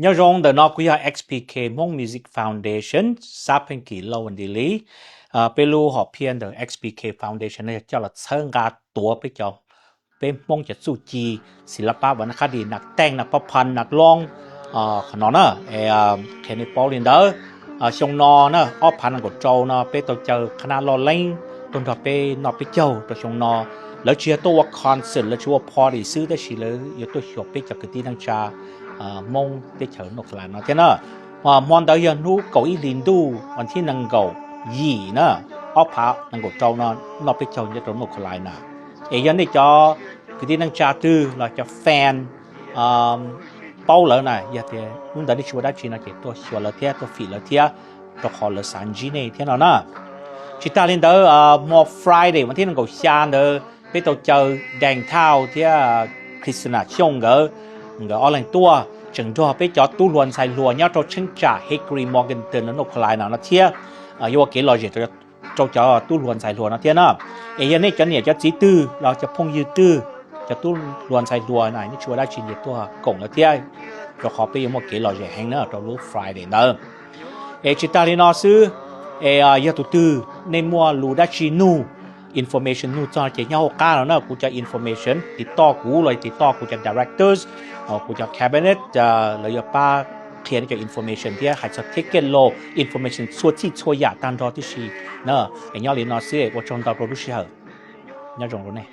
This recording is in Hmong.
Nyob zoo, ntawm no kuv yog X P K Hmong Music Foundation, xab pheej kim lauj nti li. Peb lub hom phiaj ntawm X P K Foundation no yog coj los txhawb nqa tuav peb cov, peb Hmoob cov txuj ci, xis lab pab vas na khab dis nas teej nas pab phan nas loob, qhov no na, qhia nej paub li ntawd. Xyoo no na ob phav nees nkaum rau no peb tau caw qhab nab loj leeb tuaj nrog peb noj peb caug rau xyoo no. Lawv tsis yog tuaj ua concert, lawv tsis ua party xwb tab sis lawv yuav tuaj xyuas peb cov kwv tij neej tsa Hmoob teb chaws North Carolina no thiab na. Hmo ntawd yog hnub kaum ib hlis ntuj vas thib nees nkaum yim na, ob phav nees nkaum rau no noj peb caug nyob rau North Carolina na. Es yog nej cov kwv tij neej tsa twg los cov fan paub lawv na, yog tias hnub ntawd nej tsis ua dab tsi no ces tuaj xyuas lawv thiab tuaj fim lawv thiab, rau qhov lawv xav ntsib nej thiab no na. Tsis tag li ntawd, hmo Friday vas thib nees nkaum xya ntawd peb tau caw Deng Tau thiab Christina Xyooj nkawd, nkawd ob leeg tuaj tseem nrog peb cov tub hluas ntxhais hluas nyob rau cheeb tsam Hickory Morganton no North Carolina no thiab, yuav ua kev lom zem rau cov tub hluas ntxhais hluas no thiab na. Es yog nej cov niam cov txiv twg los cov phooj ywg twg, cov tub hluas ntxhais hluas na, nej tsis ua dab tsi ces tuaj koom lawv thiab, rau qhov peb yuav muaj kev lom zem heev na rau lub Friday ntawd. Es tsis tag li no xwb, es yog tus twg nej muaj lus dab tsi nug, information nug txog ces nyob hauv qab no na, kuv cov information tiv toj kuv los tiv toj kuv cov directors, kuv cov cabinet, lawv yuav pab qhia nej cov information thiab hais txog ticket los information txhua txhij txhua yam tag nrho tib si na. Es nyob li no xwb, ua tsaug ntau rau lub sij hawm. Nyob zoo rau nej.